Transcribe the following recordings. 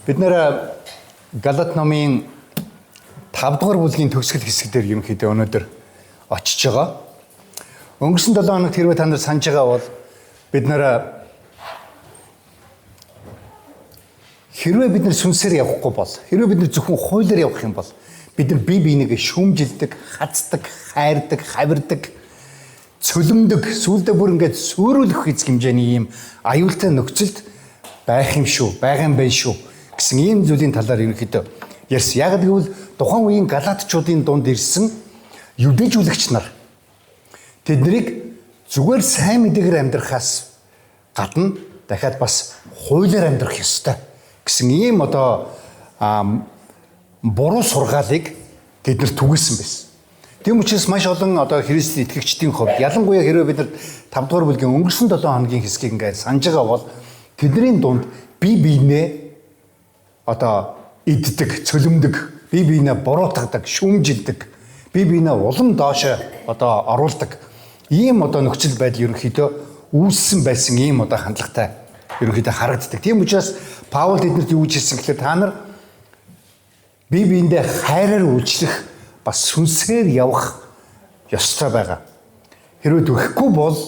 Бид нэр Галат номын 5 дугаар бүлгийн төгсгөл хэсэг дээр ерөнхийдөө өнөөдөр очиж байгаа. Өнгөрсөн 7 хоногт хэрвээ та нар санаж байгаа бол бид нэр хэрвээ бид нар сүнсээр явахгүй бол, хэрвээ бид нар зөвхөн хуулиар явах юм бол бид нар бие биенийг шүүмжилдэг, хаздаг, хайрдаг, хавирдаг, цөлмдөг, сүүлдээ бүр ингээд сүрүүлэх хэцэг хэмжээний ийм аюултай нөхцөлд байх юм шүү, байгаа юм байна шүү гэсэн ийм зүйлийн талаар ерөнхийдөө ярьсан. Яг гэвэл тухайн үеийн галаатчуудын дунд ирсэн юдэжүүлэгч нар тэднийг зүгээр сайн мэдээгээр амьдрахаас гадна дахиад бас хуулиар амьдрах ёстой гэсэн ийм одоо буруу сургаалыг тэд нар түгээсэн байсан. Тийм учраас маш олон одоо Христ итгэгчдийн хувьд ялангуяа хэрвээ бид нар 5 дугаар бүлгийн өнгөрсөн 7 хоногийн хэсгийг ингээд санаж байгаа бол тэдний дунд бие биенээ одоо иддэг, цөлмдөг, бие биенээ буруутгадаг, шүүмжилдэг, бие биенээ улам доошо одоо оруулдаг ийм одоо нөхцөл байдал ерөнхийдөө үүссэн байсан ийм одоо хандлагатай ерөнхийдөө харагддаг. Тийм учраас Паул тэднэрт юу гэж хэлсэн гэхээр та нар бие биендээ хайраар үйлчлэх бас сүнсээр явах ёстой байгаа. Хэрвээ түгэхгүй бол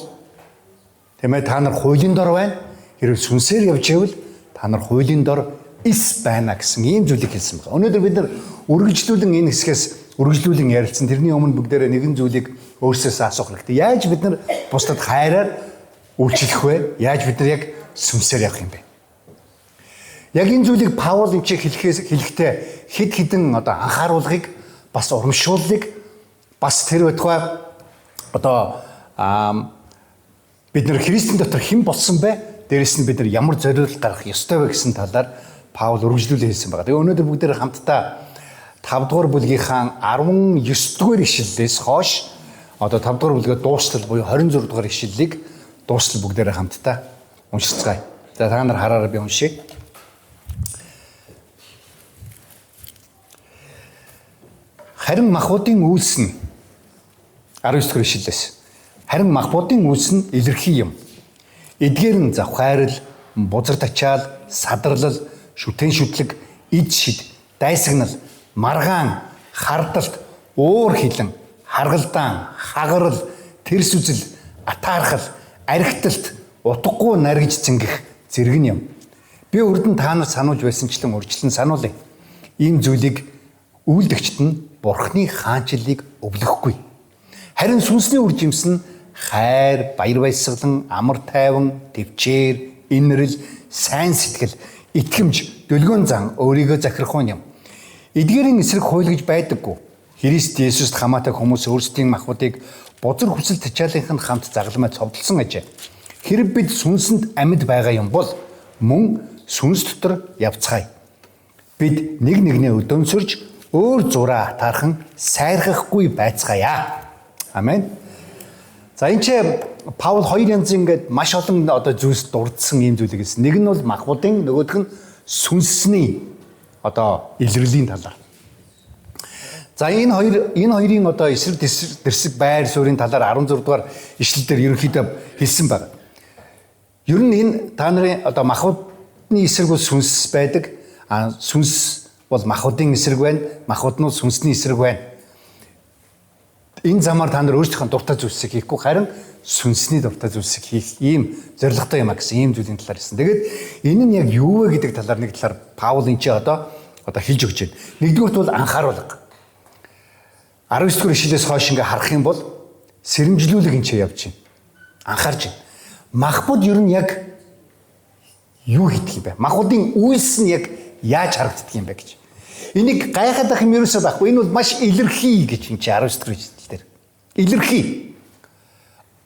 тийм ээ та нар хуулийн дор байна. Хэрвээ сүнсээр явж байвал та нар хуулийн дор эс байна гэсэн ийм зүйлийг хэлсэн байна. Өнөөдөр бид нар үргэлжлүүлэн энэ хэсгээс үргэлжлүүлэн ярилцсан. Тэрний өмнө бүгдээрээ нэгэн зүйлийг өөрсдөөсөө асуух хэрэгтэй. Яаж бид нар бусдад хайраар үйлчлэх вэ? Яаж бид нар яг сүнсээр явах юм бэ? Яг энэ зүйлийг Паул энэ чинь хэлэхээс хэлэхдээ хэд хэдэн одоо анхааруулгыг бас урамшууллыг бас тэр байтугай одоо бид нар Христийн дотор хэн болсон бэ? Дээрэс нь бид нар ямар зориулт гаргах ёстой вэ гэсэн талаар Паул үргэлжлүүлэн хэлсэн байгаа. Тэгээ өнөөдөр бүгдээр хамтдаа 5 дугаар бүлгийнхаа 19 дугаар ишлэлээс хойш одоо 5 дугаар бүлгээ дуустал буюу 26 дугаар ишлэлийг дуустал бүгдээрээ хамтдаа уншицгаая. За та нар хараараа би уншъя. Харин махбодын үйлс нь 19 дугаар ишлэлээс. Харин махбодын үйлс нь илэрхий юм. Эдгээр нь завхаарл, бузар тачаал, садарлал, шүтэн шүтлэг, ид шид, дайсагнал, маргаан, хардалт, уур хилэн, харгалдаан, хагарал, тэрс үзэл, атаархал, архиталт, утгагүй наргиж зингэх зэрэг нь юм. Би урд нь та нарт сануулж байсанчлан урьдчилан сануулъя. Ийм зүйлийг үйлдэгчд нь Бурхны хаанчлалыг өвлөхгүй. Харин сүнсний үр жимс нь хайр, баяр баясгалан, амар тайван, төвчээр, инрэл, сайн сэтгэл, итгэмж, дөлгөөн зан, өөрийгөө захирах юм. Эдгээрийн эсрэг хууль гэж байдаггүй. Христ Есүст хамаатай хүмүүс өөрсдийн махбодыг бузар хүсэл тачаалынх нь хамт загалмай цовдлсон ажээ. Хэрэг бид сүнсэнд амьд байгаа юм бол мөн сүнс дотор явцгаая. Бид нэг нэгнээ өдөөнсөрж өөр зураа тархан сайрхахгүй байцгаая. Амен. За энэ ч Паул хоёр янзын ингээд маш олон одоо зүйлс дурдсан ийм зүйлийг хэлсэн. Нэг нь бол махбодын, нөгөөх нь сүнсний одоо илрэлийн талаар. За энэ хоёрын одоо эсрэг дэрсэг байр суурийн талаар 16 дугаар ишлэл дээр ерөнхийдөө хэлсэн байна. Ер нь энэ та нарын одоо махбодны эсрэг бол сүнс байдаг. А сүнс бол махбодын эсрэг байна. Махбод нь сүнсний эсрэг байна. Энэ замаар та нар өөрсдийнхөө дуртай зүйлсийг хийхгүй харин сүнсний дуртай зүйлсийг хийх ийм зорилготой юм а гэсэн ийм зүйлийн талаар хэлсэн. Тэгээд энэ нь яг юу вэ гэдэг талаар нэг талаар Паул энэ чи одоо хэлж өгч байна. Нэгдүгüүрт бол анхааруулга. 19 дугаар ишлэлээс хойш ингээ харах юм бол сэрэмжлүүлэг энэ чи явж байна. Анхаарч байна. Махбод ер нь яг юу хийдэг юм бэ? Махбодын үйлс нь яг яаж харагддаг юм бэ гэж. Энийг гайхаад байх юм ерөөсөө байхгүй. Энэ бол маш илэрхий гэж энэ чи 19 дугаар ишлэл дээр. Илэрхий.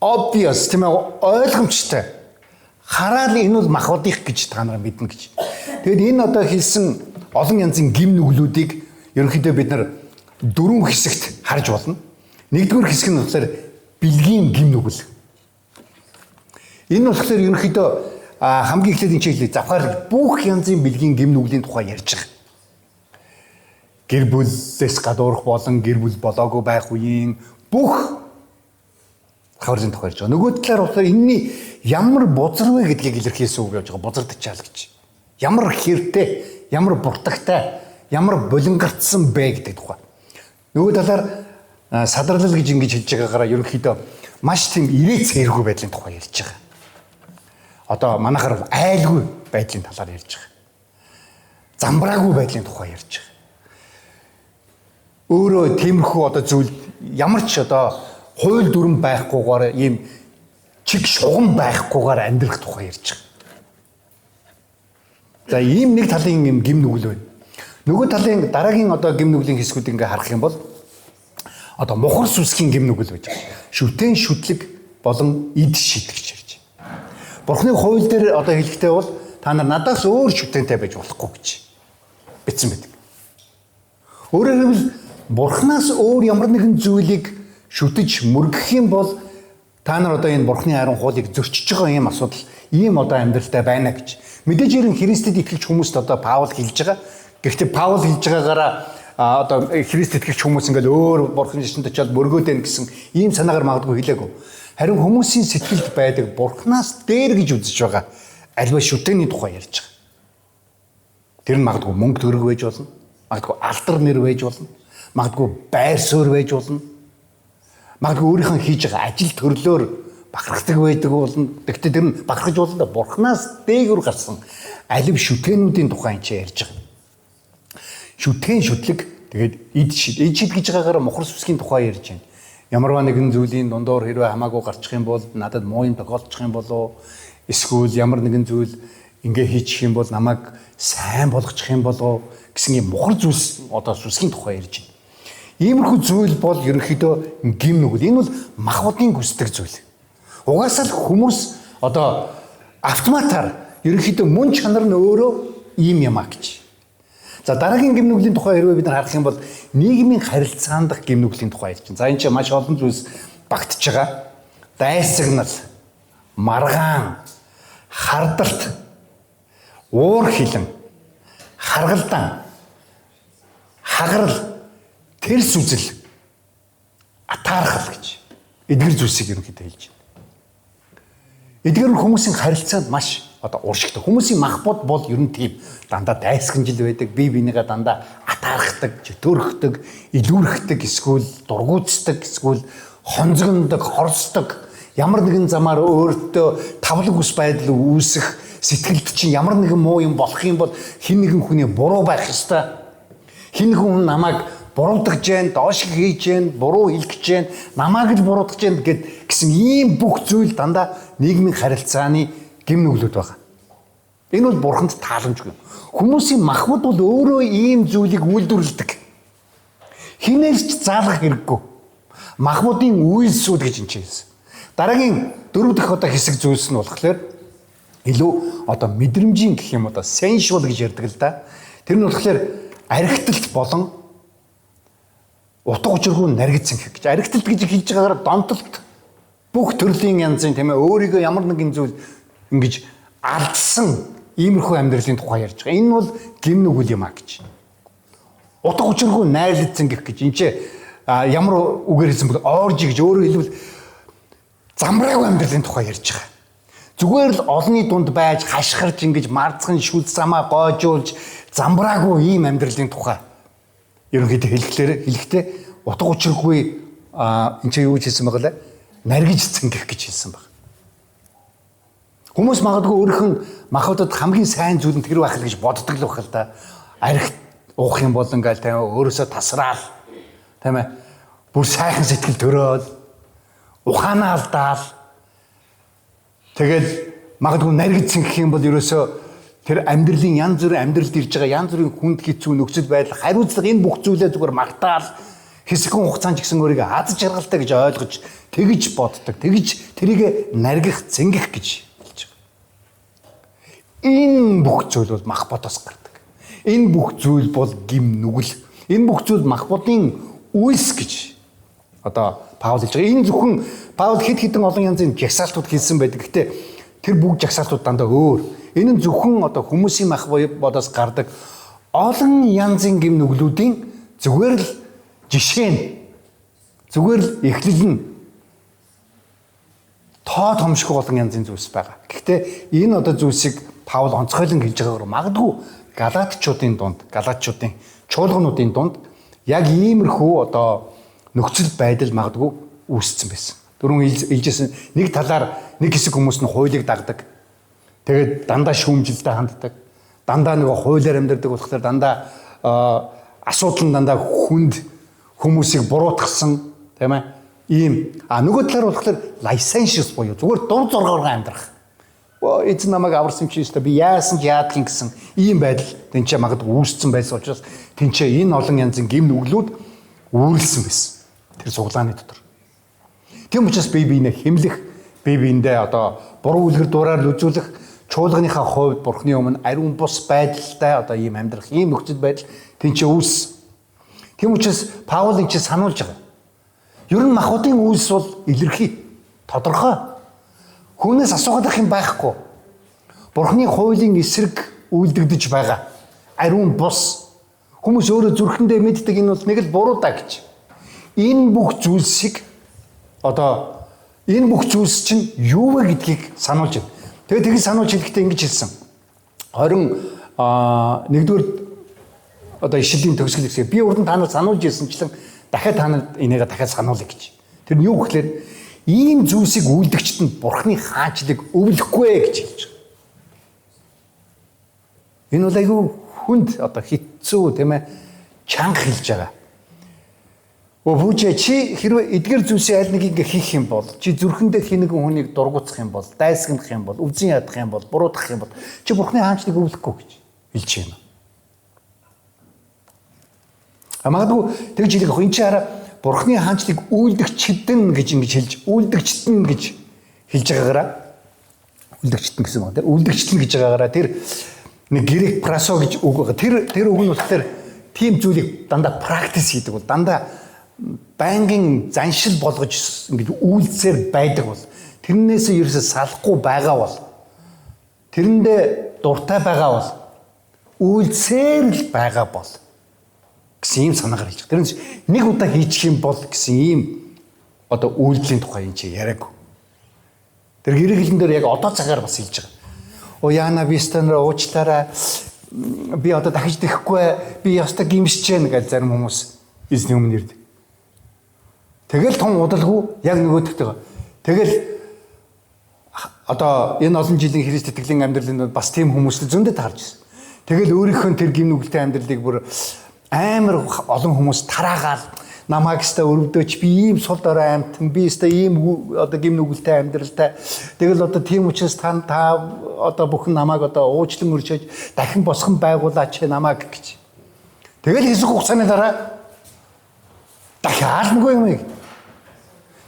Obvious тийм ээ, ойлгомжтой. Хараад энэ бол махбодых гэж та нар мэднэ гэж. Тэгэд энэ одоо хэлсэн олон янзын гим нүглүүдийг ерөнхийдөө бид нар дөрвөн хэсэгт харж болно. Нэгдүгээр хэсэг нь болохоор бэлгийн гим нүгэл. Энэ болохоор ерөнхийдөө хамгийн эхлээд энэ чиглэлийг завхаар бүх янзын бэлгийн гим нүглийн тухай ярьж байгаа. Гэр бүлээс гадуурх болон гэр бүл болоогүй байх үеийн бүх хаврын тухай ярьж байгаа. Нөгөө талаар болохоор энэний ямар бузар вэ гэдгийг илэрхийлсэн үг явж байгаа. Бузар тачаал гэж. Ямар хэртэй, Ямар буртагтай, ямар булингартсан бэ гэдэг тухай. Нөгөө талаар садарлал гэж ингэж хэлж байгаагаараа ерөнхийдөө маш тийм ирээ цээргүй байдлын тухай ярьж байгаа. Одоо манайхаар бол айлгүй байдлын талаар ярьж байгаа. Замбраагүй байдлын тухай ярьж байгаа. Өөрөө тиймэрхүү одоо зүйл ямар ч одоо хууль дүрм байхгүйгээр ийм чиг шугам байхгүйгээр амьдрах тухай ярьж байгаа. За ийм нэг талын юм гим нүгэл байна. Нөгөө талын дараагийн одоо гим нүглийн хэсгүүд ингээ харах юм бол одоо мухар сүсгийн гим нүгэл байж байгаа. Шүтэн шүтлэг болон эд шитгэж ярьж байна. Бурхны хууль дээр одоо хэлэхдээ бол та нар надаас өөр шүтэнтэй байж болохгүй гэж бичсэн байдаг. Өөрөөр хэлбэл Бурханаас өөр ямар нэгэн зүйлийг шүтэж мөргөх юм бол та нар одоо энэ Бурхны ариун хуулийг зөрчиж байгаа ийм асуудал, ийм одоо амьдралтай байна гэж. Мэдээж хэрэг Христэд итгэгч хүмүүст одоо Паул хэлж байгаа. Гэхдээ Паул хэлж байгаагаараа одоо Христ итгэгч хүмүүс ингээл өөр Бурхны шашинд очиод мөргөөд байна гэсэн ийм санаагаар магадгүй хэлээгүй. Харин хүмүүсийн сэтгэлд байдаг Бурханаас дээр гэж үзэж байгаа альва шүтээний тухай ярьж байгаа. Тэр нь магадгүй мөнгө төгрөг байж болно. Магадгүй алдар нэр байж болно. Магадгүй байр суурь байж болно. Магадгүй өөрийнхөө хийж байгаа ажил төрлөөр бахархдаг байдаг болно. Гэхдээ тэр нь бахархаж болно. Бурханаас дээгүүр гарсан алив шүтээнүүдийн тухай энэ ярьж байгаа. Шүтгэн шүтлэг тэгээд эд шид. Эд шид гэж байгаагаар мухар сүсгийн тухай ярьж байна. Ямарваа нэгэн зүйлийн дундуур хэрвээ хамаагүй гарчих юм бол надад муу юм тохиолдчих юм болов эсвэл ямар нэгэн зүйл ингээ хийчих юм бол намайг сайн болгочих юм болов гэсэн юм мухар зүйлс одоо сүсгийн тухай ярьж байна. Иймэрхүү зүйл бол ерөнхийдөө гим нүгэл. Энэ бол махбодын хүсдэг зүйл. Угаасаа л хүмүүс одоо автоматар ерөнхийдөө мөн чанар нь өөрөө ийм юм а гэж. За дараагийн гим нүглийн тухай хэрвээ бид нар харах юм бол нийгмийн харилцаан дах гим нүглийн тухай ярьж байна. За энэ чинь маш олон зүйлс багтж байгаа. Дайсагнал, маргаан, хардалт, уур хилэн, харгалдан, хагарал, тэрс үзэл, атаархал гэж эдгэр зүйлсийг ерөнхийдөө хэлж байна. Эдгээр нь хүмүүсийн харилцаанд маш одоо уршигтай. Хүмүүсийн махбод бол ер нь тийм дандаа дайсагнжил байдаг, бие биенийгээ дандаа атаархдаг, чөтөөрхдөг, илүүрхдэг, эсвэл дургуутсдаг, эсвэл хонзгондог, хорсдог, ямар нэгэн замаар өөртөө тавлаг ус байдал үүсэх, сэтгэлд чинь ямар нэгэн муу юм болох юм бол хэн нэгэн хүний буруу байх ёстой. Хэн нэгэн хүн намайг буруудаж гэн, доош хийж гэн, буруу хэлэх гэж гэн, намайг л буруудаж гэн гэд гэсэн ийм бүх зүйл дандаа нийгмийн харилцааны гим нүглүүд байгаа. Энэ бол бурханд тааламжгүй. Хүмүүсийн махбод бол өөрөө ийм зүйлийг үйлдвэрлэдэг. Хинээс ч заалгах хэрэггүй. Махбодын үйлсүүд гэж энэ хэлсэн. Дараагийн дөрөв дэх одоо хэсэг зүйлс нь болохоор илүү одоо мэдрэмжийн гэх юм одоо sensual гэж ярьдаг л да. Тэр нь болохоор архиталт болон утга учиргүй наргицсан гэж. Архиталт гэж хэлж байгаагаар донтолт бүх төрлийн янзын тийм ээ өөрийгөө ямар нэгэн зүйл ингэж алдсан иймэрхүү амьдралын тухай ярьж байгаа. Энэ бол гим нүгэл юм а гэж. Утга учиргүй найрлагдсан гэх гэж. Энд чи ямар үгээр хэлсэн бол орж гэж өөрөөр хэлбэл замраагүй амьдралын тухай ярьж байгаа. Зүгээр л олонний дунд байж хашгирч ингэж марцхан шүл замаа гоожуулж замбраагүй ийм амьдралын тухай ерөнхийдөө хэлэхдээ утга учиргүй энэ чи юу гэж хэлсэн байгаа лээ? Наргиж цэнгэх гэж хэлсэн баг. Хүмүүс магадгүй өөрийнх нь махбодод хамгийн сайн зүйл нь тэр байх л гэж боддог л байх л да. Арх уух юм бол ингээл тийм өөрөөсөө тасраал тийм ээ бүр сайхан сэтгэл төрөөл ухаанаа алдаал тэгэл магадгүй наргиж цэнгэх юм бол ерөөсөө тэр амьдралын янз бүрийн амьдралд ирж байгаа янз бүрийн хүнд хэцүү нөхцөл байдал хариуцлага энэ бүх зүйлээ зүгээр мартаал хэсэгхэн хугацаанд ч гэсэн өөрийгөө аз жаргалтай гэж ойлгож тэгж боддог тэгж тэрийг наргих цэнгэх гэж хэлж байгаа. Энэ бүх зүйл бол махбодоос гардаг. Энэ бүх зүйл бол гим нүгэл. Энэ бүх зүйл махбодын үйлс гэж одоо Паул хэлж байгаа. Энэ зөвхөн Паул хэд хэдэн олон янзын жагсаалтууд хэлсэн байдаг. Гэхдээ тэр бүгд жагсаалтууд дандаа өөр. Энэ нь зөвхөн одоо хүмүүсийн махбодоос гардаг олон янзын гим нүглүүдийн зүгээр л жишээ нь зүгээр л эхлэл нь тоо томшгүй олон янзын зүйлс байгаа. Гэхдээ энэ одоо зүйлсийг Паул онцгойлон хэлж байгаагаар магадгүй Галаатчуудын дунд, галаатчуудын чуулгануудын дунд яг иймэрхүү одоо нөхцөл байдал магадгүй үүссэн байсан. Дөрвөн илжсэн нэг талаар нэг хэсэг хүмүүс нь хуулийг дагдаг. Тэгээд дандаа шүүмжилтэй ханддаг. Дандаа нөгөө хуулиар амьдардаг болохоор дандаа асуудал нь дандаа хүнд хүмүүсийг буруутгасан, тийм ээ. Ийм нөгөө талаар болохоор licentious буюу зүгээр дур дургаараа амьдрах. Эзэн намайг аварсан юм чи өстой би яасан ч яадгийн гэсэн ийм байдал тэнцээ магадгүй үүссэн байсан учраас тэнцээ энэ олон янзын гим нүглүүд үүрлсэн байсан. Тэр цуглааны дотор. Тийм учраас бие биенээ хэмлэх, бие биендээ одоо буруу үлгэр дураар үзүүлэх, чуулганыхаа хувьд бурхны өмнө ариун бус байдалтай одоо ийм амьдрах, ийм нөхцөл байдал тэнцээ үүссэн. Тийм учраас Паул энэ чинь сануулж байгаа. Ер нь махбодын үйлс бол илэрхий, тодорхой. Хүнээс асуугаад ах юм байхгүй. Бурхны хуулийн эсрэг үйлдэгдэж байгаа. Ариун бус. Хүмүүс өөрөө зүрхэндээ мэддэг энэ бол нэг л буруу даа гэж. Энэ бүх зүйлсийг одоо энэ бүх зүйлс чинь юу вэ гэдгийг сануулж байна. Тэгээд тэгж сануулж хэлэхдээ ингэж хэлсэн. 21-р одоо ишлэлийн төгсгөл хэсэг би урд нь та нарт сануулж ирсэнчлэн дахиад та нарт энийгээ дахиад сануулъя гэж. Тэр нь юу гэхлээр ийм зүйлсийг үйлдэгчд нь бурхны хаанчлыг өвлөхгүй гэж хэлж байгаа. Энэ бол айгүй хүнд одоо хэцүү, тийм ээ, чанга хэлж байгаа. Өө чи хэрвээ эдгэр зүйлсийн аль нэг ингээ хийх юм бол чи зүрхэндээ хин нэгэн хүнийг дургуутсах юм бол, дайсагнах юм бол, өвзөн ядах юм бол, буруутгах юм бол чи бурхны хаанчлыг өвлөхгүй гэж хэлж байна. Магадгүй тэгж хэлэх энэ чи хараа бурхны хаанчлыг үйлдэгчдэн гэж ингэж хэлж, үйлдэгчдэн гэж хэлж байгаагаараа үйлдэгчдэн гэсэн үг тийм, үйлдэгчдэн гэж байгаагаараа тэр нэг грек прасо гэж үг байгаа. Тэр үг нь болохоор тийм зүйлийг дандаа practice хийдэг бол дандаа байнгын заншил болгож ингэж үйлцээр байдаг бол тэрнээс ерөөсөө салахгүй байгаа бол тэрэндээ дуртай байгаа бол үйлцээр л байгаа бол гэсэн ийм санаагаар хэлж байгаа. Тэрнээс нэг удаа хийчих юм бол гэсэн ийм одоо үйлдэлийн тухай энэ чи яриаг. Тэр гэрээ хэлэн дээр яг одоо цагаар бас хэлж байгаа. Оо яана би станаар уучлаарай. Би одоо дахиж тэхгүй, би ёстой гимшиж гэн гэж зарим хүмүүс эзний өмнө ирдэг. Тэгэл тун удалгүй яг нөгөөдөгтэйгээ. Тэгэл одоо энэ олон жилийн Христ итгэлийн амьдралын бас тийм хүмүүст зөндөө таарч ирсэн. Тэгэл өөрийнхөө тэр гим нүгэлтэй амьдралыг бүр амар олон хүмүүс тараагаал намайг өстой өрөвдөөч, би ийм сул дорой амьтан, би өстой ийм одоо гим нүгэлтэй амьдралтай. Тэгэл одоо тийм учраас та одоо бүхэн намайг одоо уучлан өршөөж дахин босгон байгуулаач намайг гэж. Тэгэл хэсэг хугацааны дараа дахиад нөгөө юм.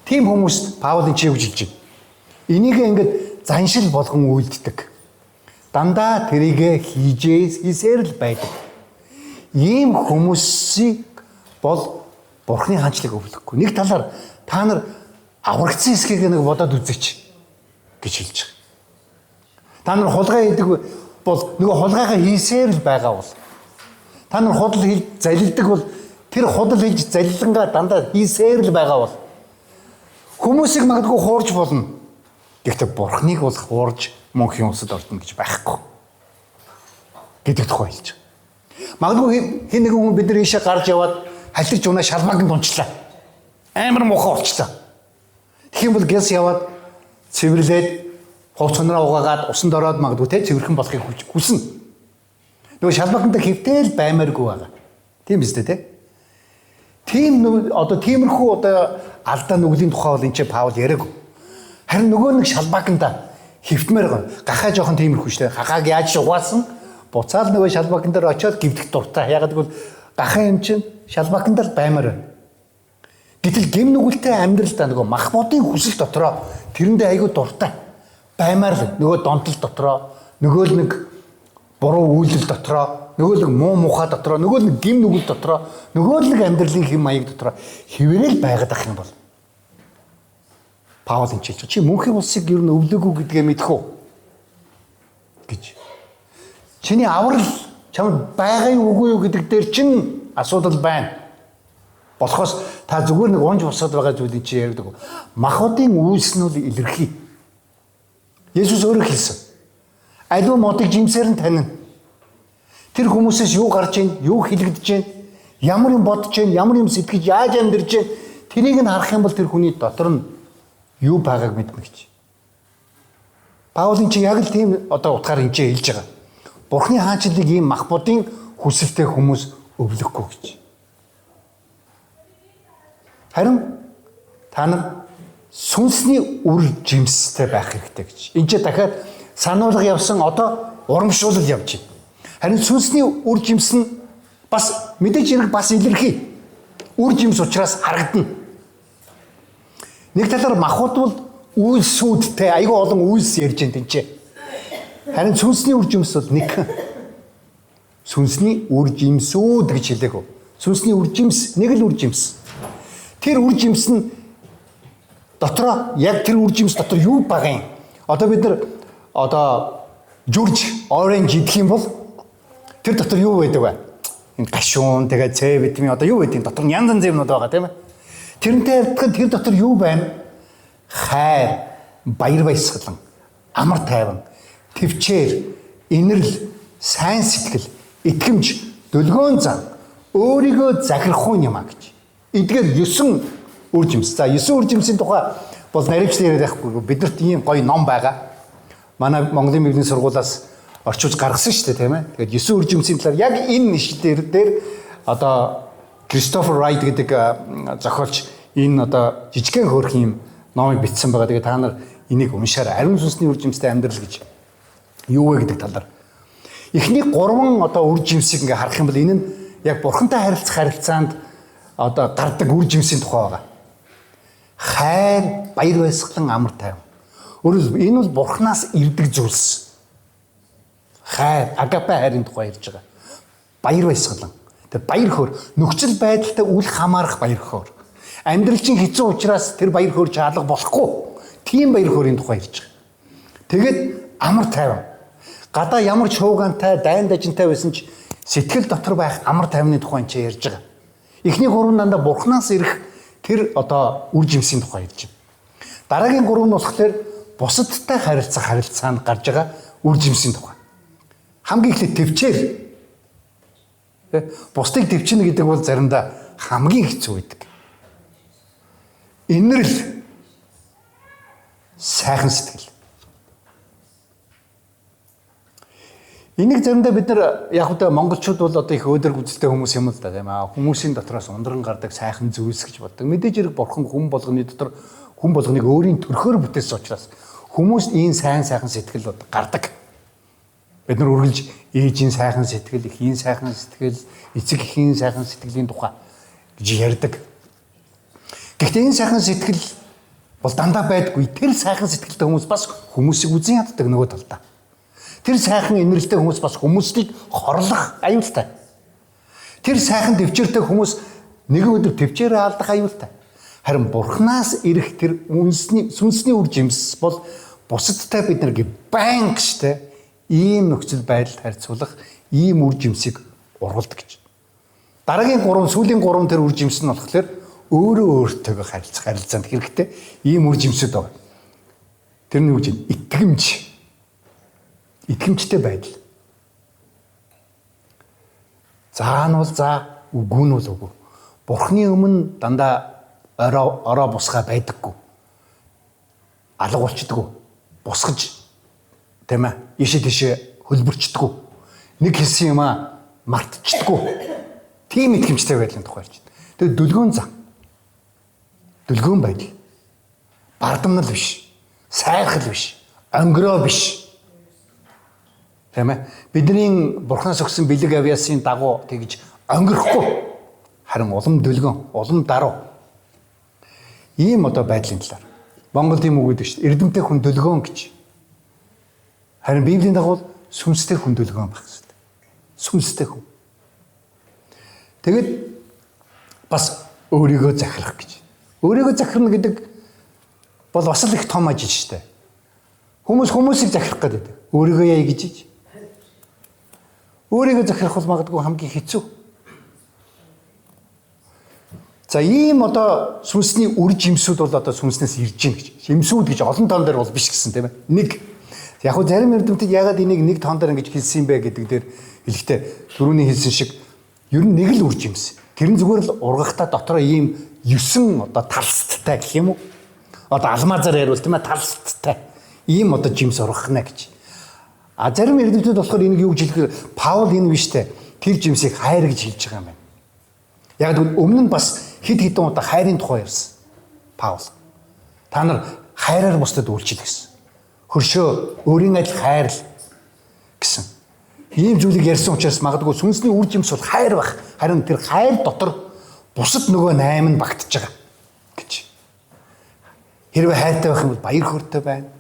Тийм хүмүүст Паул энэ чи юу гэж хэлж байна? Энийг ингээд заншил болгон үйлддэг. Дандаа тэрийгэ хийсээр л байдаг. Ийм хүмүүсийг бол бурхны хаанчлыг өвлөхгүй. Нэг талаар та нар аврагдсан хэсгийг нэг бодоод үзээч гэж хэлж байгаа. Та нар хулгай хийдэг бол нөгөө хулгайгаа хийсээр л байгаа бол та нар худал хийж залилдаг бол тэр худал хийж залилангаа дандаа хийсээр л байгаа бол хүмүүсийг магадгүй хуурж болно. Гэхдээ бурхныг бол хуурж мөнхийн усад ордно гэж байхгүй гэдэг тухай хэлж байгаа. Магадгүй хэн нэгэн хүн бид нар ийшээ гарч яваад халирч унаа шалмааг нь дунчлаа. Амар муухай болчлоо. Тэгэх юм бол гэс яваад цэвэрлээд хувц хонороо угаагаад усанд ороод магадгүй те цэвэрхэн болохыг хүснэ. Нөгөө шалмааканда хэвтэл баймааргүй байгаа. Тийм биз дээ те. Тийм одоо тиймэрхүү одоо алдаа нүглийн тухай бол энэ ч Паул яриаг. Харин нөгөө нэг шалбааканда хэвтмээр байгаа. Гахаа жоохон тиймэрхүү шүү дээ. Гахааг яаж угаасан буцаал нөгөө шалбаакан дээр очиод гівдэх дуртай. Яг гэвэл гахаа юм чинь шалбаакан дээр баймаар байна. Гэтэл гим нүгэлтэй амьдралдаа нөгөө мах бодын хүсэл дотроо тэрэндээ айгүй дуртай. Баймаар л нөгөө донтол дотроо, нөгөө л нэг буруу үйлдэл дотроо, нөгөө л нэг муу мухай дотроо, нөгөө л нэг гим нүгэл дотроо, нөгөө л нэг амьдралын хэм маяг дотроо хэвээрэл байгаад ах юм бол Паул энэ хэлж чи мөнхийн улсыг ер нь өвлөөгүй гэдгээ мэдэх үү гэж. Чиний аврал чамд байгаа юу үгүй юу гэдэг дээр чинь асуудал байна. Болохоос та зүгээр нэг унж босоод байгаа зүйлийг чи ярьдаг. Махбодын үйлс нь бол илэрхий. Есүс өөрөө хэлсэн. Аливаа модыг жимсээр нь танина. Тэр хүмүүсээс юу гарч ийн, юу хэлэгдэж ийн, ямар юм бодож ийн, ямар юм сэтгэж, яаж амьдарч ийн, тэрийг нь харах юм бол тэр хүний дотор нь юу байгааг мэднэ гэж. Паул энэ чинь яг л тийм одоо утгаар энэ чинь хэлж байгаа. Бурхны хаанчлалыг ийм мах бодын хүсэлтэй хүмүүс өвлөхгүй гэж. Харин та нар сүнсний үр жимстэй байх хэрэгтэй гэж. Энд чинь дахиад сануулга явсан, одоо урамшуулал явж байна. Харин сүнсний үр жимс нь бас мэдээж хэрэг бас илэрхий. Үр жимс учраас харагдана. Нэг талаар махбод бол үйлсүүдтэй айгүй олон үйлс ярьж байна тэнцээ. Харин сүнсний үр жимс бол нэг. Сүнсний үр жимсүүд гэж хэлээгүү. Сүнсний үр жимс нэг л үр жимс. Тэр үр жимс нь дотроо яг тэр үр жимс дотор юу байгаа юм? Одоо бид нар одоо жүрж orange идэх юм бол тэр дотор юу байдаг вэ? Энэ гашуун, тэгээ С витамин, одоо юу гэдэг, дотор нь янз янзын юмнууд байгаа, тийм ээ. Тэрнтэй адилхан тэр дотор юу байна? Хайр, баяр баясгалан, амар тайван, тэвчээр, инэрл, сайн сэтгэл, итгэмж, дөлгөөн зан, өөрийгөө захирах юм а гэж. Эдгээр 9 үр жимс. За, 9 үр жимсийн тухай бол наривчлан яриад байхгүй. Биднэрт ийм гоё ном байгаа. Манай Монголын Библийн сургуулиас орчуулж гаргасан шүү дээ, тийм ээ. Тэгээд 9 үр жимсийн талаар яг энэ ишлэлээр дээр одоо Кристофер Райт гэдэг зохиолч энэ одоо жижигхэн хөөрхөн юм номыг бичсэн байгаа. Тэгээд та нар энийг уншаарай. Ариун сүнсний үр жимстэй амьдрал гэж юу вэ гэдэг талаар. Эхний 3 одоо үр жимсийг ингээ харах юм бол энэ нь яг бурхантай харилцах харилцаанд одоо гардаг үр жимсийн тухай байгаа. Хайр, баяр баясгалан, амар тайван. Өөрөөр энэ бол бурхнаас ирдэг зүйлс. Хайр, агапе хайрын тухай ярьж байгаа. Баяр баясгалан. Тэр баяр хөөр, нөхцөл байдалтай үл хамаарах баяр хөөр. Амьдрал чинь хэцүү учраас тэр баяр хөөр чи алга болохгүй. Тийм баяр хөөрийн тухай ярьж байгаа. Тэгээд амар тайван. Гадаа ямар ч хуугантай, дайн дажинтай байсан ч сэтгэл дотор байх амар тайвны тухай энэ ярьж байгаа. Эхний гурван дандаа бурхнаас ирэх тэр одоо үр жимсийн тухай ярьж байна. Дараагийн гурав нь болохоор бусадтай харилцах харилцаанд гарч байгаа үр жимсийн тухай. Хамгийн эхлээд төвчээр. Бусдыг төвчнө гэдэг бол заримдаа хамгийн хэцүү байдаг. Инэрл, сайхан сэтгэл. Энийг заримдаа бид нар яг үгүй монголчууд бол одоо их өөдрөг үзэлтэй хүмүүс юм л да, тийм ээ. Хүмүүсийн дотроос ундран гардаг сайхан зүйлс гэж боддог. Мэдээж хэрэг бурхан хүн болгоны дотор хүн болгоныг өөрийн төрхөөр бүтээсэн учраас хүмүүст ийм сайн сайхан сэтгэл гардаг. Бид нар үргэлж ээжийн сайхан сэтгэл, эхийн сайхан сэтгэл, эцэг эхийн сайхан сэтгэлийн тухай гэж ярьдаг. Гэхдээ энэ сайхан сэтгэл бол дандаа байдаггүй. Тэр сайхан сэтгэлтэй хүмүүс бас хүмүүсийг үзэн яддаг нөгөө талдаа. Тэр сайхан инэрлтэй хүмүүс бас хүмүүсийг хорлох аюултай. Тэр сайхан төвчээртэй хүмүүс нэгэн өдөр төвчээрээ алдах аюултай. Харин бурхнаас ирэх тэр үнсний сүнсний үр жимс бол бусадтай бид нар байнга штэ ийм нөхцөл байдалд харьцуулах ийм үр жимсийг ургуулдаг гэж. Дараагийн гурван, сүүлийн гурван тэр үр жимс нь болохоор өөрөө өөртөөгөө харилцах харилцаанд хэрэгтэй ийм үр жимсүүд байна. Тэр нь юу гэж итгэмж. Итгэмжтэй байдал. За нь бол за, үгүй нь бол үгүй. Бурхны өмнө дандаа ороо бусгаа байдаггүй. Алга болчдгоо. Бусгаж, тийм ээ, ийшээ тийшээ хөлбөрчдгөө. Нэг хэлсэн юм аа мартчихдгоо. Тийм итгэмжтэй байдлын тухай ярьж байна. Тэгээд дүлгөөн зан. Дүлгөөн байдал. Бардамнал биш. Сайрхал биш. Онгороо биш. Тийм ээ. Бидний бурхнаас өгсөн бэлэг авьяасын дагуу тэгж онгирохгүй. Харин улам дүлгөн, улам даруй. Ийм одоо байдлын талаар. Монгол юм үг гэдэг шүү дээ. Эрдэмтэй хүн дүлгөөн гэж. Харин Библийн дагуу сүнстэй хүн дүлгөөн байх хэрэгтэй. Сүнстэй хүн. Тэгээд бас өөрийгөө захирах гэж. Өөрийгөө захирна гэдэг бол бас л их том ажил шүү дээ. Хүмүүс хүмүүсийг захирах гэдэг. Өөрийгөө яа гэж ийж. Өөрийгөө захирах бол магадгүй хамгийн хэцүү. За, ийм одоо сүнсний үр жимсүүд бол одоо сүнснээс ирж гин гэж. Жимсүүд гэж олон тоон дээр бол биш гэсэн, тийм ээ. Нэг. Яг хөө зарим эрдэмтэд ягаад энийг нэг тоон дээр ингэж хэлсэн юм бэ гэдэг дээр Хэлэхдээ түрүүний хэлсэн шиг ер нь нэг л үр жимс. Тэр нь зүгээр л ургахтаа дотроо ийм 9 одоо талсттай гэх юм уу? Одоо алмазаар яриул тийм ээ талсттай. Ийм одоо жимс ургах нэ гэж. А зарим эрдэмтдүүд болохоор энийг юу гэж хэлэхээр Паул энэ биш те тэр жимсийг хайр гэж хэлж байгаа юм байна. Яг гэвэл өмнө нь бас хэд хэдэн удаа хайрын тухай ярьсан. Паул. Та нар хайраар бусдад үйлчил гэсэн. Хөршөө өөрийн адил хайрл гэсэн. Ийм зүйлийг ярьсан учраас магадгүй сүнсний үр жимс бол хайр байх. Харин тэр хайр дотор бусад нөгөө 8 нь багтж байгаа гэж. Хэрвээ хайртай байх юм бол баяр хөөртэй байна.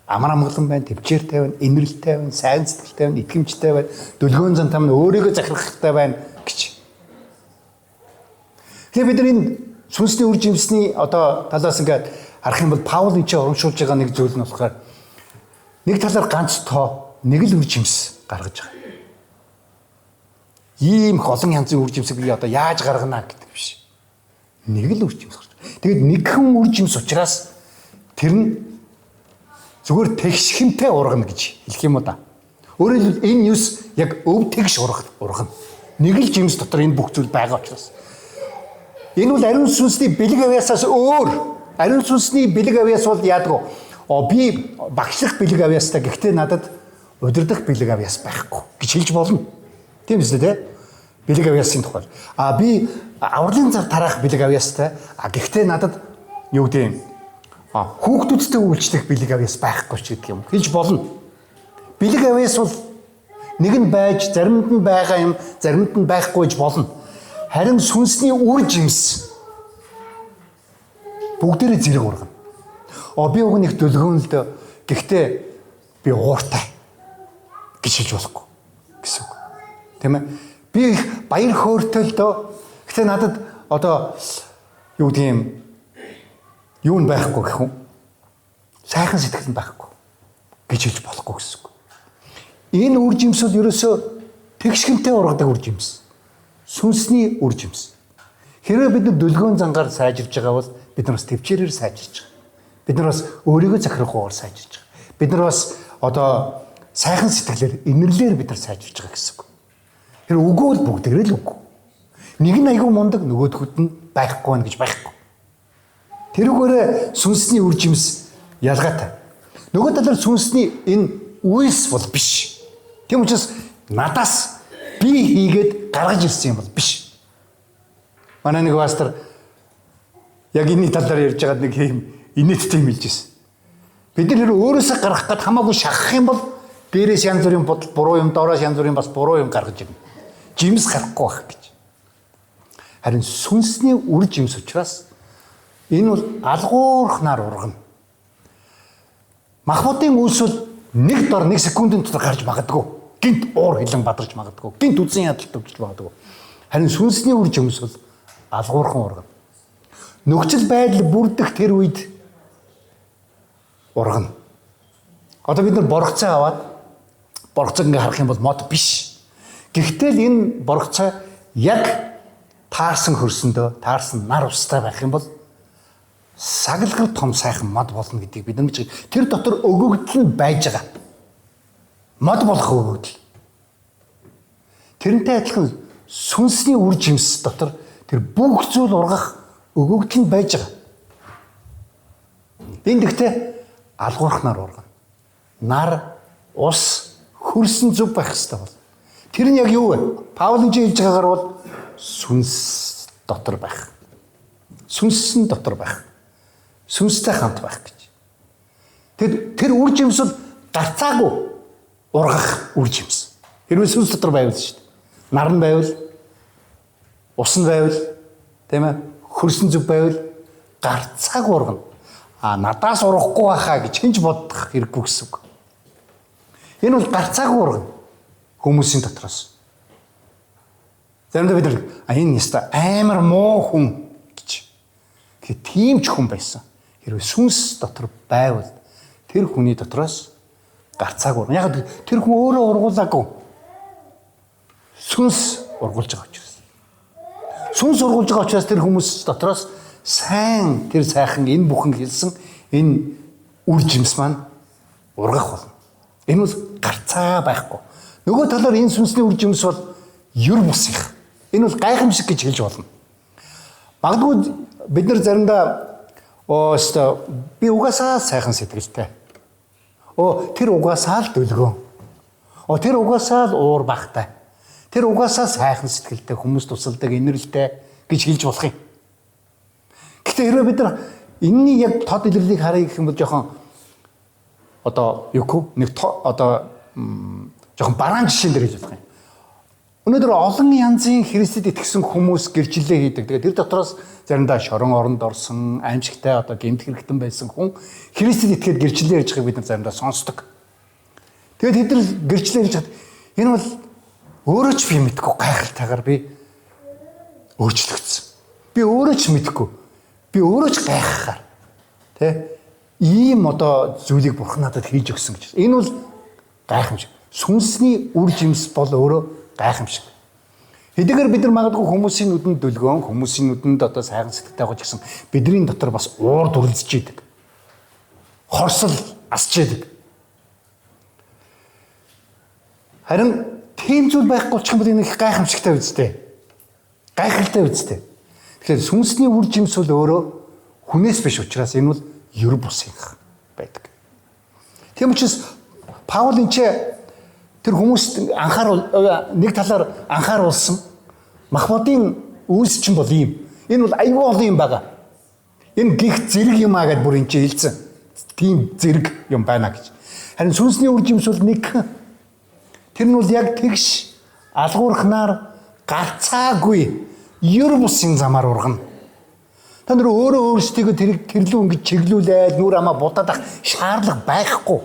Амар амгалан байна, төвчээртэй байна, инэрлтэй байна, сайн сэтгэлтэй байна, итгэмжтэй байна, дүлгөөн зантай байна, өөрийгөө захирахтай байна гэж. Тэгэхээр бид нар энэ сүнсний үр жимсний одоо талаас ингээд харах юм бол Паул энэ чинь урамшуулж байгаа нэг зүйл нь болохоор нэг талаар ганц тоо, нэг л үр жимс гаргаж байгаа. Ийм их олон янзын үр жимсийг би одоо яаж гаргана гэдэг биш. Нэг л үр жимс гарч. Тэгээд нэгхэн үр жимс учраас тэр нь зүгээр тэгшхэнтэй ургана гэж хэлэх юм уу да. Өөрөөр хэлбэл энэ юус яг өв тэгш ургана. Нэг л жимс дотор энэ бүх зүйл байгаа учраас. Энэ бол ариун сүнсний бэлэг авьяасаас өөр. Ариун сүнсний бэлэг авьяас бол яадаг вэ? Би багшлах бэлэг авьяастай, гэхдээ надад удирдах бэлэг авьяас байхгүй гэж хэлж болно. Тийм үстэй те? Бэлэг авьяасын тухай. А би авралын зар тараах бэлэг авьяастай. А гэхдээ надад юу гэдэг юм? Хүүхдүүдтэй үйлчлэх бэлэг авьяас байхгүй ч гэдэг юм. Хэлж болно. Бэлэг авьяас бол нэг нь байж, заримд нь байгаа юм, заримд нь байхгүй гэж болно. Харин сүнсний үр жимс бүгдээрээ зэрэг ургана. Би уг нэг дүлгөөн л дөө. Гэхдээ би ууртай гэж хэлж болохгүй гэсэн үг. Тийм ээ? Би их баяр хөөртэй л дөө. Гэхдээ надад одоо юу гэдэг юм юу нь байхгүй гэх юм. Сайхан сэтгэл нь байхгүй гэж хэлж болохгүй гэсэн үг. Энэ үр жимс бол ерөөсөө тэгшгэнтэй ургадаг үр жимс. Сүнсний үр жимс. Хэрвээ бид нар дүлгөөн зангаар сайжирж байгаа бол бид нар бас төвчээрээр сайжирж байгаа. Бид нар бас өөрийгөө захирахгүйгээр сайжирж байгаа. Бид нар бас одоо сайхан сэтгэлээр, инэрлээр бид нар сайжирж байгаа гэсэн үг. Тэр үгүй бол бүгдээрээ л үгүй. Нэг нь айгүй мундаг, нөгөөдхүүд нь байхгүй байна гэж байхгүй. Тэрүүгээрээ сүнсний үр жимс ялгаатай. Нөгөө талаар сүнсний энэ үйлс бол биш. Тийм учраас надаас би хийгээд гаргаж ирсэн юм бол биш. Манай нэг пастор яг энэний талаар ярьж байгаад нэг юм инээдтэй юм хэлж ирсэн. Бид нар хэрэг өөрөөсөө гаргах гээд хамаагүй шахах юм бол дээрээс янз бүрийн бодол буруу юм, доороос янз бүрийн бас буруу юм гаргаж ирнэ. Жимс гарахгүй байх гэж. Харин сүнсний үр жимс учраас энэ бол алгуурхнаар ургана. Махбодын үйлс бол нэг дор нэг секундын дотор гарч магадгүй. Гинт уур хилэн бадарч магадгүй. Гинт үзэн ядалт өгч магадгүй. Харин сүнсний үр жимс бол алгуурхан ургана. Нөхцөл байдал бүрдэх тэр үед ургана. Одоо бид нар боргоцой аваад боргоцойг ингээ харах юм бол мод биш. Гэхдээ л энэ боргоцой яг таарсан хөрсөндөө таарсан нар устай байх юм бол сагалгар том сайхан мод болно гэдгийг бид нар мэдж. Тэр дотор өгөгдөл нь байж байгаа. Мод болох өгөгдөл. Тэрнтэй адилхан сүнсний үр жимс дотор тэр бүх зүйл ургах өгөгдөл нь байж байгаа. Энд гэхдээ алгуурхнаар ургана. Нар, ус, хөрсөн зүв байх хэрэгтэй бол. Тэр нь яг юу вэ? Паул энэ хэлж байгаагаар бол сүнс дотор байх. Сүнсэн дотор байх. Сүнстэй хамт байх гэж. Тэр үр жимс бол гарцаагүй ургах үр жимс. Хэрвээ сүнс дотор байвал шүү дээ. Нар нь байвал, ус нь байвал, тийм ээ, хөрсөн зүв байвал гарцаагүй ургана. А надаас ургахгүй байхаа гэж хинж бодох хэрэггүй гэсэн үг. Энэ бол гарцаагүй ургана хүмүүсийн дотроос. Заримдаа бид нар энэ яста амар муу хүн гэж. Тэгэхээр тийм ч хүн байсан. Хэрвээ сүнс дотор байвал тэр хүний дотроос гарцаагүй ургана. Яг тэр хүн өөрөө ургуулаагүй. Сүнс ургуулж байгаа учраас. Сүнс ургуулж байгаа учраас тэр хүмүүс дотроос сайн тэр сайхан энэ бүхэн хэлсэн энэ үр жимс маань ургах болно. Энэ бол гарцаа байхгүй. Нөгөө талаар энэ сүнсний үр жимс бол ер бус их. Энэ бол гайхамшиг гэж хэлж болно. Магадгүй бид нар заримдаа өөстөө би угаасаа сайхан сэтгэлтэй. Оо, тэр угаасаа л дүлгөө. Оо, тэр угаасаа л уур бахтай. Тэр угаасаа сайхан сэтгэлтэй, хүмүүс тусалдаг, инэрлтэй гэж хэлж болох юм. Гэхдээ хэрвээ бид нар энэний яг тод илэрлийг харъя гэх юм бол жоохон одоо юу нэг одоо жоохон бараан жишээн дээр хэлж болох юм. Өнөөдөр олон янзын Христэд итгэсэн хүмүүс гэрчлэлээ хийдэг. Тэгээд тэр дотроос заримдаа шорон оронд орсон, аимшигтай одоо гэмт хэрэгтэн байсан хүн Христэд итгээд гэрчлэлээ ярьж байгааг бид нар заримдаа сонсдог. Тэгээд тэд нар гэрчлэлээ ярьж хад энэ бол өөрөө ч би мэдгүй гайхалтайгаар би өөрчлөгдсөн. Би өөрөө ч мэдгүй. Би өөрөө ч гайхахаар тэ ийм одоо зүйлийг бурхан надад хийж өгсөн гэж. Энэ бол гайхамшиг. Сүнсний үр жимс бол өөрөө гайхамшиг. Хэдийгээр бид нар магадгүй хүмүүсийн нүдэнд дүлгөөн, хүмүүсийн нүдэнд одоо сайхан сэтгэлтэй байгаа ч гэсэн бидний дотор бас уур дүрлэж идэг. Хорсол асч идэг. Харин тийм зүйл байхгүй болчих юм бол энэ их гайхамшигтай үстэй. Гайхалтай үстэй. Тэгэхээр сүнсний үр жимс бол өөрөө хүнээс биш учраас энэ бол ер бусынх байдаг. Тийм учраас Паул энэ ч тэр хүмүүст анхаарал нэг талаар анхааруулсан махбодын үйлс чинь бол ийм. Энэ бол аюул олон юм байгаа. Энэ гих зэрэг юм аа гэд бүр энэ чинь хэлсэн. Тийм зэрэг юм байна гэж. Харин сүнсний үр жимс бол нэг. Тэр нь бол яг тэгш алгуурхнаар гарцаагүй ер бусын замаар ургана. Та нар өөрөө өөрсдийгөө тэр тэрлүү ингэж чиглүүлээд нүур амаа будаад ах шаардлага байхгүй.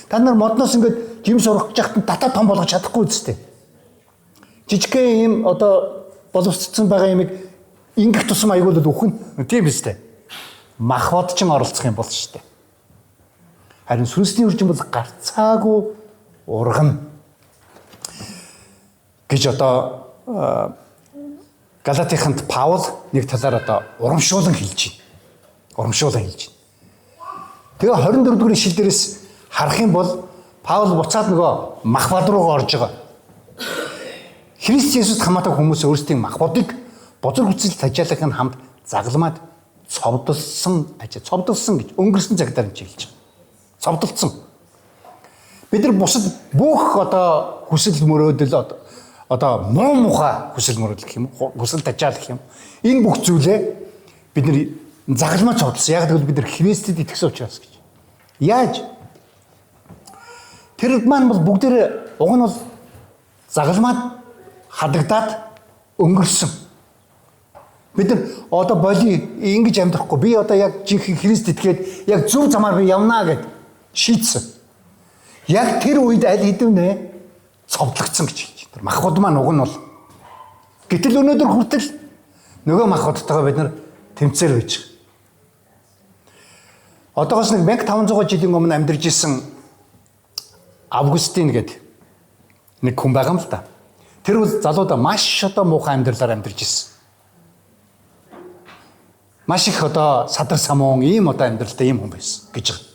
Та нар модноос ингэж жимс ургах гэж хахад татаа том болгож чадахгүй үстэй. Жижигхэн ийм одоо боловсцсон байгаа юмыг ингэх тусам аягүй л үхэн. Тийм биз дээ. Махбод ч оролцох юм бол шүү дээ. Харин сүнсний үржим бол гарцаагүй ургана гэж одоо Галатийнханд Паул нэг талаар одоо урамшуулан хэлж байна. Урамшуулан хэлж байна. Тэгээ 24 дугаар ишлэл дээрээс харах юм бол Паул буцаад нөгөө махбод руугаа орж байгаа. Христ Есүст хамаатай хүмүүс өөрсдийн махбодыг бузар хүсэл тажаалах нь хамт загламаад цовдолсон ажил, цовдолсон гэж өнгөрсөн цагтаар нь хэлж байгаа. Цовдолсон. Бид нар бусад бүх одоо хүсэл мөрөөдөл одоо муу мухай хүсэл мөрөөдөл гэх юм уу, хүсэл тажаал гэх юм. Энэ бүх зүйлээ бид нар загламаа цовдолсон. Яг гэвэл бид нар Христэд итгэсэн учраас гэж. Яаж? Тэр маань бол бүгдээр уг нь бол загламаад хадагдаад өнгөрсөн. Бид нар одоо боли ингэж амьдрахгүй. Би одоо яг жинхэнэ Христ итгээд яг зөв замаар би явнаа гэд шийдсэн. Яг тэр үед аль хэдийнэ цовдлогдсон гэж хэлж байна. Тэр махбод маань уг нь бол. Гэтэл өнөөдөр хүртэл нөгөө махбодтойгоо бид нар тэмцээр байж байгаа. Одоогоос нэг 1500 жилийн өмнө амьдарч исэн Августин гэдэг нэг хүн байгаа юм л да. Тэр бол залуудаа маш одоо муухай амьдралаар амьдарч исэн. Маш их одоо садар самуун ийм одоо амьдралтай ийм хүн байсан гэж байгаа.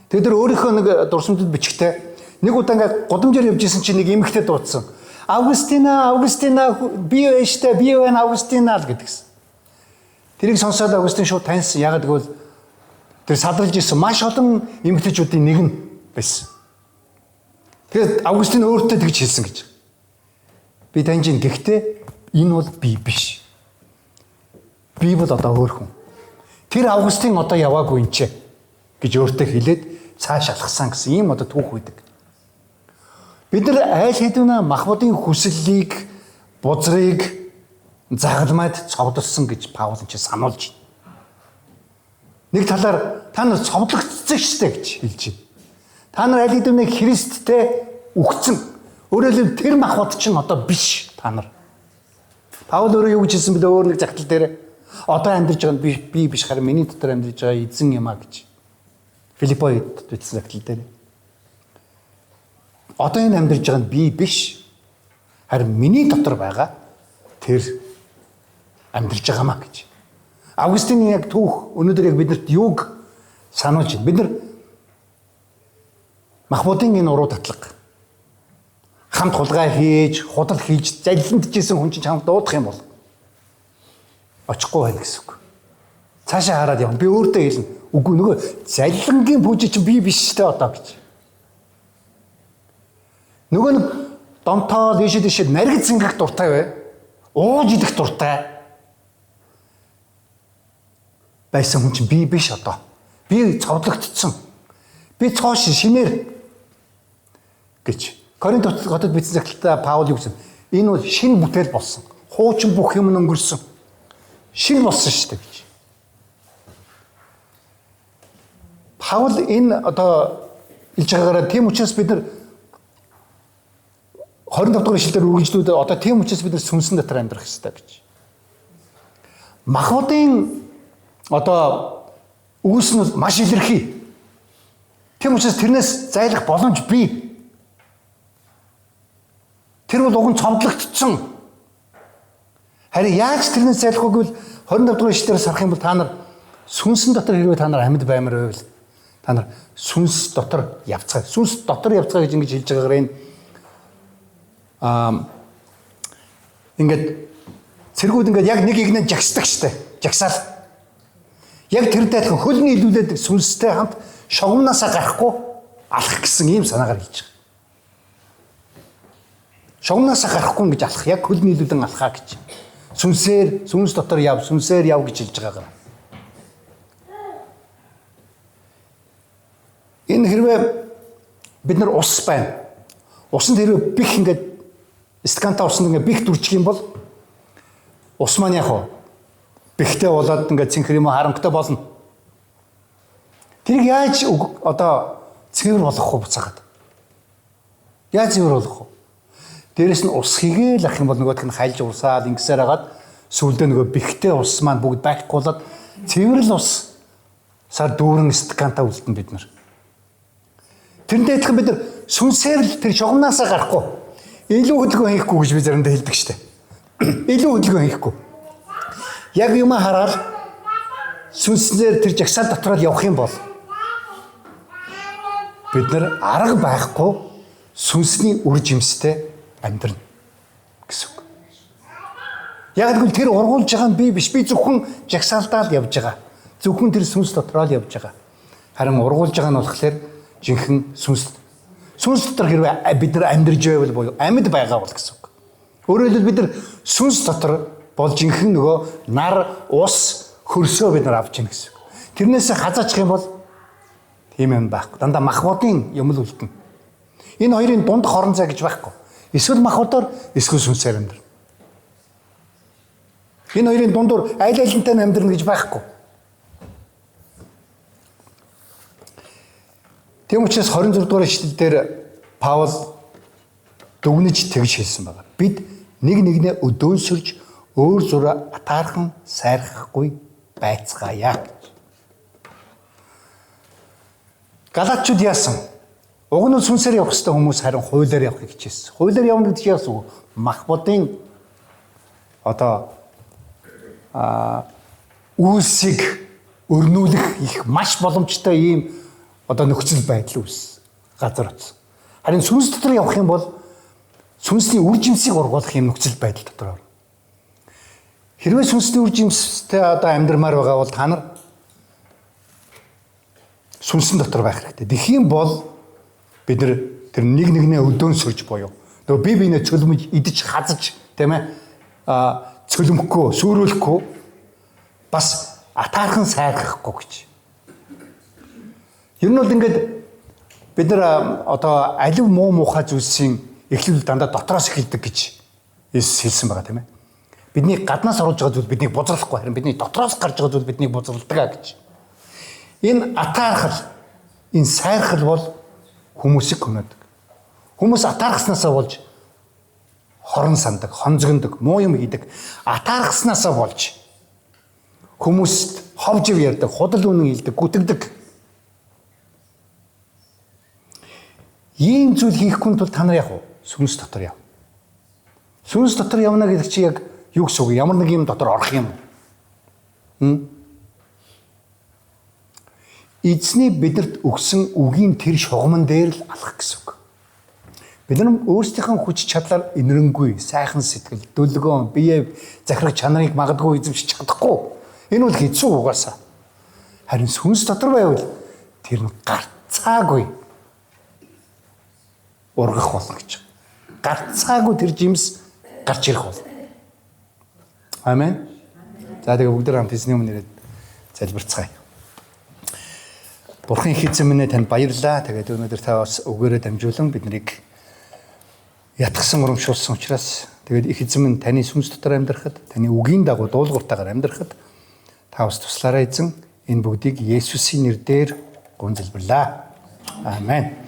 Тэгээд тэр өөрийнхөө нэг дурсамжид бичгтээ нэг удаа ингээд гудамжаар явж исэн чинь нэг эмэгтэй дуудсан. Августина, Августина, би байна штэ, би байна Августина л гэдгсэн. Тэрийг сонсоод Августин шууд таньсан. Ягаад гэвэл тэр садралж исэн маш олон эмэгтэйчүүдийн нэг нь байсан. Тэгээд Августин өөртөө тэгж хэлсэн гэж. Би таньж ин гэхдээ энэ бол би биш. Би бол одоо өөр хүн. Тэр Августин одоо яваагүй энэ ч гэж өөртөө хэлээд цааш алхсан гэсэн ийм одоо түүх байдаг. Бид нар айл хэдийнэ махбодын хүслийг, бузрыг загламаад цовдолсон гэж Паул энэ сануулж байна. Нэг талаар та нар цовдлогдсон шүү дээ гэж хэлж байна. Та нар аль хэдийнэ Христтэй үхсэн. Өөрөөр хэлбэл тэр махбод чинь одоо биш та нар. Паул өөрөө юу гэж хэлсэн бэлээ өөр нэг загтал дээр одоо амьдарч байгаа нь би биш харин миний дотор амьдарч байгаа эзэн юм а гэж. Филиппойд бичсэн загтал дээр. Одоо энэ амьдарч байгаа нь би биш харин миний дотор байгаа тэр амьдарч байгаамаа гэж. Августины яг түүх өнөөдөр яг биднэрт юуг сануулж байна. Бид нар махбодын энэ уруу татлага Хамт хулгай хийж, худал хийж, заллиндчихсэн хүн чинь чамд дуудах юм бол очихгүй байна гэсэн үг. Цаашаа хараад явна. Би өөртөө хэлнэ. Үгүй, нөгөө заллингийн пүүжи чинь би биш шүү дээ одоо гэж. Нөгөө нэг донтоо дээшээ дээшээ нариг зингэх дуртай бай. Ууж идэх дуртай байсан хүн чинь би биш одоо. Би цовдлогдсон. Би цоош шинээр гэж. Коринт хотод бичсэн захиралтай Паул юу гэсэн? Энэ бол шинэ бүтээл болсон. Хуучин бүх юм өнгөрсөн. Шинэ болсон шүү дээ гэж. Паул энэ одоо хэлж байгаагаараа тийм учраас бид нар 25 дугаар ишлэлээр үргэлжлүүлээд одоо тийм учраас бид нар сүнсэн дотор амьдрах ёстой гэж. Махбодын одоо үйлс нь маш илэрхий. Тийм учраас тэрнээс зайлах боломж бий. Тэр бол уг нь цовдлогдсон. Харин яаж тэрнээс зайлах вэ гэвэл 25 дугаар ишлэлээр сарах юм бол та нар сүнсэн дотор хэрвээ та нар амьд баймар байвал та нар сүнс дотор явцгаа. Сүнс дотор явцгаа гэж ингэж хэлж байгаагаар энэ ингээд цэргүүд ингээд яг нэг игнэ жагсдаг штэ. Жагсаал. Яг тэртэй адилхан хөлний илүүлээд сүнстэй хамт шугамнаасаа гарахгүй алах гэсэн ийм санаагаар хэлж байгаа. Шугамнаасаа гарахгүй гэж алах, яг хөл нийлүүлэн алхаа гэж. Сүнсээр, сүнс дотор яв, сүнсээр яв гэж хэлж байгаа. Энэ хэрвээ бид нар ус байна. Усанд хэрвээ бих ингээд стакантай усанд ингээд бих дүрчих юм бол ус маань яг уу бихтэй болоод ингээд цэнхэр юм харанхтай болно. Тэрийг яаж одоо цэвэр болгох вэ буцаагаад? Яаж цэвэр болгох вэ? Дээрэс нь ус хийгээл ах юм бол нөгөөх нь хальж урсаад ингэсээр хагаад сүүлдээ нөгөө бихтэй ус маань бүгд байхгүй болоод цэвэрл ус сар дүүрэн стакантай үлдэн бид нар. Тэрнтэй адилхан бид нар сүнсээр л тэр шугамнаасаа гарахгүй илүү хөдөлгөөн хийхгүй гэж би заримдаа хэлдэг штэ. Илүү хөдөлгөөн хийхгүй. Яг юм хараад сүнснээр тэр жагсаал дотроо явах юм бол бид нар арга байхгүй сүнсний үр жимстэй амьдрна гэсэн үг. Яг гэвэл тэр ургуулж байгаа нь би биш. Би зөвхөн жагсаалтаа л явж байгаа. Зөвхөн тэр сүнс дотроо л явж байгаа. Харин ургуулж байгаа нь болохоор жинхэнэ сүнс. Сүнс дотор хэрвээ бид нар амьдарч байвал буюу амьд байгаа бол гэсэн үг. Өөрөөр хэлбэл бид нар сүнс дотор бол жинхэнэ нөгөө нар, ус, хөрсөө бид нар авч ийн гэсэн үг. Тэрнээс хазаачих юм бол тийм юм байхгүй. Дандаа махбодын юм л үлдэнэ. Энэ хоёрын дунд хорон зай гэж байхгүй. Эсвэл махбодоор, эсвэл сүнсээр амьдрна. Энэ хоёрын дундуур аль алинтай амьдрна гэж байхгүй. Тийм учраас 26 дугаар ишлэл дээр Паул дүгнэж тэгж хэлсэн байна. Бид нэг нэгнээ өдөөнсөрж өөр зураа атаархан сайрхахгүй байцгаая гэж. Галатчууд яасан? Уг нь сүнсээр явах ёстой хүмүүс харин хуулиар явахыг хичээсэн. Хуулиар явна гэдэг чинь яасан вэ? Махбодын одоо үйлсийг өрнүүлэх их маш боломжтой ийм одоо нөхцөл байдал үүс газар очсон. Харин сүнс дотор явах юм бол сүнсний үр жимсийг ургуулах юм нөхцөл байдал дотор орно. Хэрвээ сүнсний үр жимстэй одоо амьдрмаар байгаа бол та нар сүнсэн дотор байх хэрэгтэй. Тэгэх юм бол бид нар тэр нэг нэгнээ өдөөнсөрж буюу нөгөө бие биенээ цөлмөж идэж хазаж тийм ээ цөлмөхгүй, сүрүүлэхгүй бас атаархан сайрхахгүй гэж. Ер нь бол ингээд бид нар одоо алив муу муухай зүйлсийн эхлэл дандаа дотроос эхэлдэг гэж Иесус хэлсэн байгаа тийм ээ. Бидний гаднаас оруулж байгаа зүйл биднийг бузралахгүй, харин бидний дотроос гарч байгаа зүйл биднийг бузралдаг гэж. Энэ атаархал, энэ сайрхал бол хүмүүсийг хөнөөдөг. Хүмүүс атаархснаасаа болж хорон сандаг, хонзгондог, муу юм хийдэг. Атаархснаасаа болж хүмүүст хов жив ярьдаг, худал үнэн хэлдэг, гүтгдэг. Ийм зүйл хийхгүй тул та нар яг уу сүнс дотор яв. Сүнс дотор явна гэдэг чи яг юу гэсэн үг? Ямар нэг юм дотор орох юм. Эзний бидэрт өгсөн үгийн тэр шугамн дээр л алах гэсэн үг. Бид нар өөрсдийнхөө хүч чадлаар инэрэнгүй, сайхан сэтгэл, дүлгөөн, бие захирах чанарыг магадгүй эзэмшиж чадахгүй. Энэ бол хэцүү угаасаа. Харин сүнс дотор байвал тэр нь гарцаагүй ургах болно гэж. Гарцаагүй тэр жимс гарч ирэх болно. Амен. За тэгээ бүгд хамт эзний өмнө ирээд залбирцгаая. Бурхан их эзэн минь танд баярлалаа. Тэгээд өнөөдөр та бас үгээрээ дамжуулан биднийг ятгсан урамшуулсан учраас тэгээд их эзэн минь таны сүнс дотор амьдрахад, таны үгийн дагуу дуулууртайгаар амьдрахад та бас туслаарай эзэн. Энэ бүгдийг Есүсийн нэрээр гүн залбирлаа. Амен.